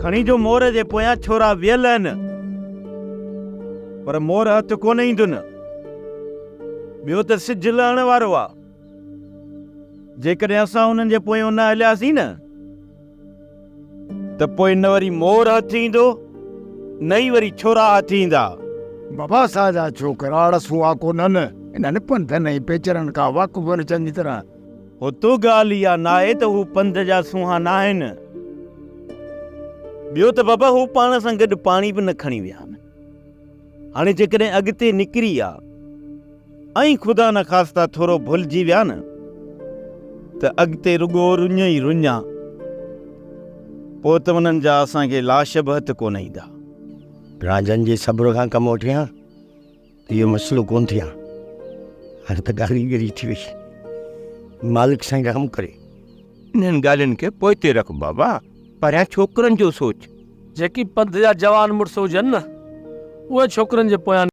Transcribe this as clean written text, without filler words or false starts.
کڻي جو مور جي پويان ڇورا ويل آهن، پر مور هٿ ڪونه ايندن. ٻيو ته سج لهڻ وارو آ. جيڪڏهن اسان انهن جي پويان نه هلياسين نه ته پوء نه وري مور هٿ ايندو نه ئي وري ڇورا هٿ ايندا. بابا اسان جا ڇوڪرا اڙسوا ڪونهن. انهن پنڌن ۽ پيچرن کان واقف آهن چڱي طرح. هتو ڳالهه اها ناهي ته هو پنڌ جا سونهان ناهن. ٻيو ته بابا هو پاڻ سان گڏ پاڻي به نه کڻي ويا آهن. هاڻي جيڪڏهن اڳتي نڪري آ ۽ خدا نخواسته ٿورو ڀلجي ويا نه ته اڳتي رڳو رڃ ئي رڃ آ. پوء ته انهن جا اسان کي لاش به هٿ ڪونه ايندا. رانجهن جي صبر کان ڪم وٺي ها. اهو مسئلو ڪونه ٿئي ها. هاڻي ته ڳالهه ئي ڳري ٿي وئي. مالڪ سائين رحم ڪري. انهن ڳالهين کي پوئتي رک بابا، پهريان ڇوڪرن جو سوچ. جيڪي پنڌ جا جوان مڙس هجن نه، اهي ڇوڪرن جي پويان.